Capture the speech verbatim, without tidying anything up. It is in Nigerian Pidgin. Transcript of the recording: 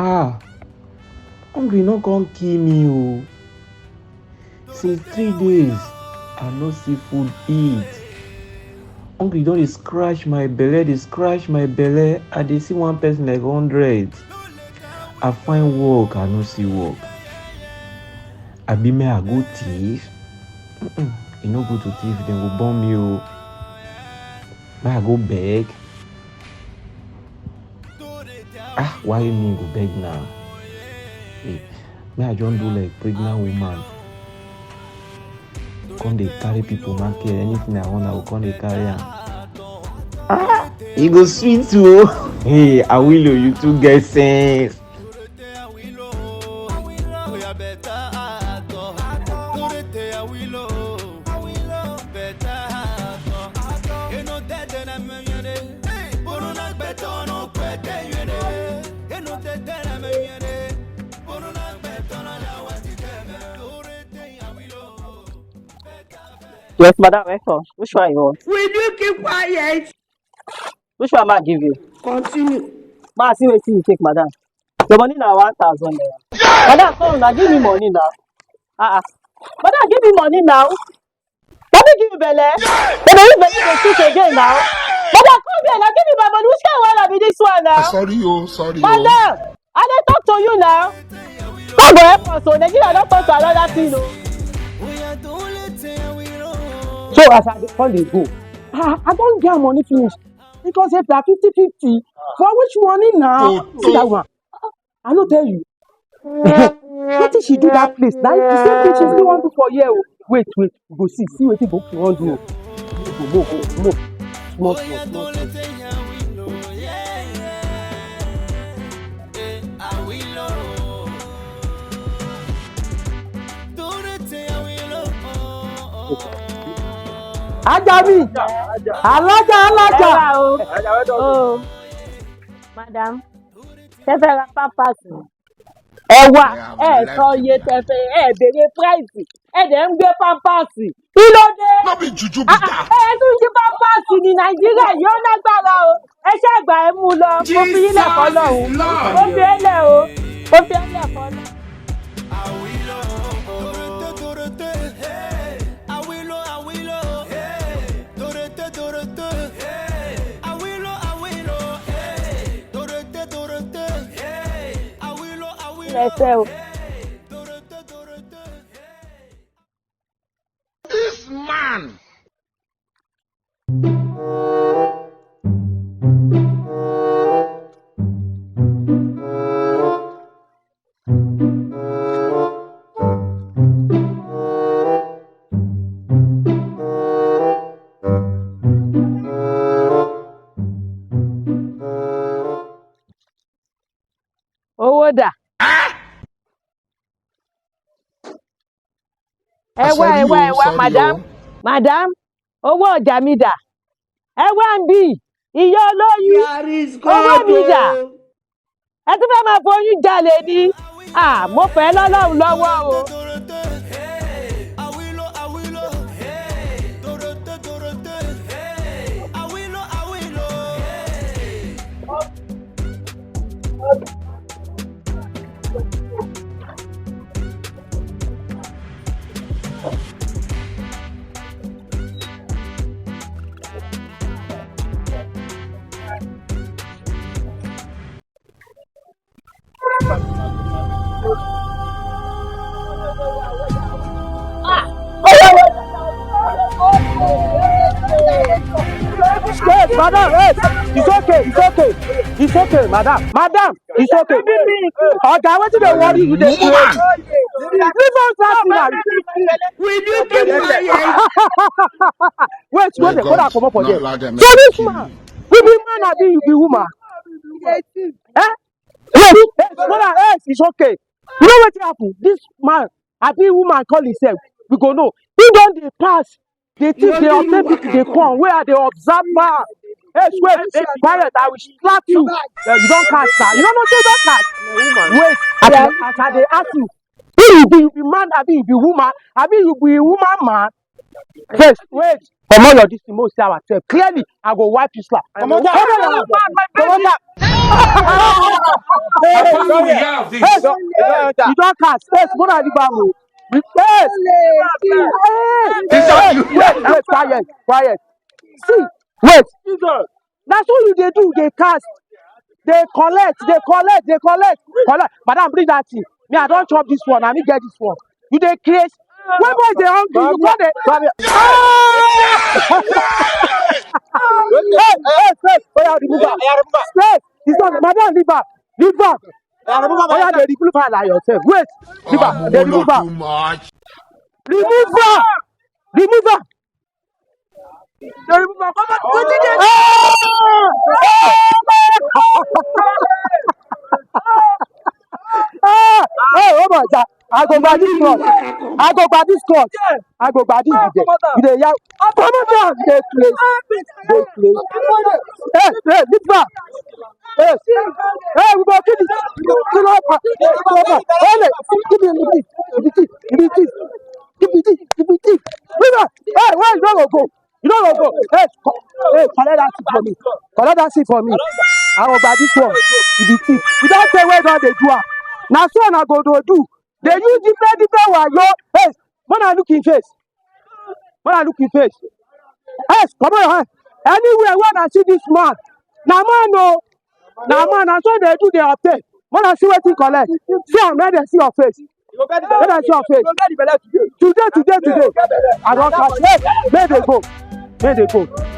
Ah, hungry no come kill me o. Since three days, I no see food eat. Hungry don dey scratch my belle, dey scratch my belle. I dey see one person like hundred. I find work, I no see work. Abi make I go thief? Mm-mm, e no good to thief, dem go burn me o. Make I go beg? Ah, why me go beg now? Hey, make I just do like pregnant woman. Come dey carry people market, anything I want, I go come dey carry am. Ah, e go sweet o. Hey, Awilo, you too get sense. Yes, madam, welcome. Which one you want? Will you keep quiet? Which one am I give you? Continue. Ma, see wetin you take, madam. Your money na one thousand naira. Madam, come now, give me money now. Ah, ah. Madam, give me money now. Let me give you belle. But the belle dey shoot again now. Madam, come here now, give me my money. Which kind of wahala be this one now? Sorry, oh, sorry. Madam, I dey talk to you now. God go help us o. Nigeria don turn to another thing o. So as I dey come dey go, ah, I don get money finish. Because if na fifty fifty, for which money now? See that one. I no tell you. Wetin she do that place? Na the same thing she still wan do for here o. Wait, wait, we go see, see wetin go wan do o. Move, move, move, move. Small, small, small, small. Ajami, alaja, alaja. Oh, madam, ṣé fẹ́ ra pampers ni? Ẹ wá, ẹ sọ iye tẹ́ fẹ́, ẹ béèrè price, ẹ dẹ̀ ń gbé pampers. Kí ló dé? No be juju be that. Ẹ tún jí pampers ní Nàìjíríà yìí, ó lágbára o. Ẹ ṣe àgbà ẹ mú lọ, mo fi yín lẹ̀ fọlọ́run. Mo fi ẹ lẹ̀ o, mo fi ẹ lẹ̀ fọlọ́run. Ẹ ṣe o. This man. Owó dà? Ẹ wá, ẹ wá, ẹ wá, madam, madam, owó ọjà mi dà? Ẹ wá ń bì, ìyá olóyún, owó mi dà? Ẹ tún fẹ́ máa foyún jalè ni? À, mo fẹ́ lọ́lọ́run lọ́wọ́ o. Wait, madam, wait. It's okay, it's okay. It's okay, madam. Madam, it's okay. Oga, wetin dey worry you dey do? Leave us that thing. Will you keep quiet? Wait, wait, hold on, comot for there. So this man, you be man abi you be woman? Eh? Wait, wait, hold on, yes, it's okay. You know wetin happen? This man, abi woman call himself, we go know. He don dey pass, dey thief, dey obtain people, dey come. Where I dey observe man. Hey, wait, hey, quiet, I will slap you. Eh, you don catch, sir. You no know say you don catch. Wait, as I, as I dey ask you, who you be? You be man, abi you be woman, abi you be woman man? First, wait, comot your this thing, make we see ourselves. Clearly, I go wipe you slap. Comot out. Comot out. Comot out. Hey, you don cast. Yes, Mona Libamo. Yes. Hey, wait, wait, quiet, quiet. See, wait. Na so you dey do, dey cast. Dey collect, dey collect, dey collect. Collect. Madam, bring that thing. Me, I don chop this one. I need get this one. You dey craze. When boy dey hungry, you go dey. Hey, hey, hey, oya, remove am. Straight. It's not, madam, leave am. Leave am. Oya, dey remove am like yourself. Wait, leave am. Dey remove am. Remove am. Dey remove am. Come on. Wetin dey? Ah! Ah! Hey, oh my God. I go gba this cloth. I go gba this cloth. I go gba this. You dey, you dey yab. Comot am. Dey craze. Dey craze. Hey, hey, leave am. Hey, hey, we go kill this. Kill am. Hey, hey, give me, give me, give me, give me, give me, give me, give me. Leave am. Hey, where you no go go? You no go go. Hey, co-, hey, collect that thing for me. Collect that thing for me. I go gba this one. You be thief. You don say where don dey do am. Na so una go do do. Dey use different, different wayo. Hey, when I look in face, when I look in face. Yes, come on, hand. Anywhere when I see this man, na man o, na man. Na so dey do, dey obtain. When I see wetin collect, see am, make dem see your face. Make dem see your face. Today, today, today. I don catch. Yes, make dem go. Make dem go.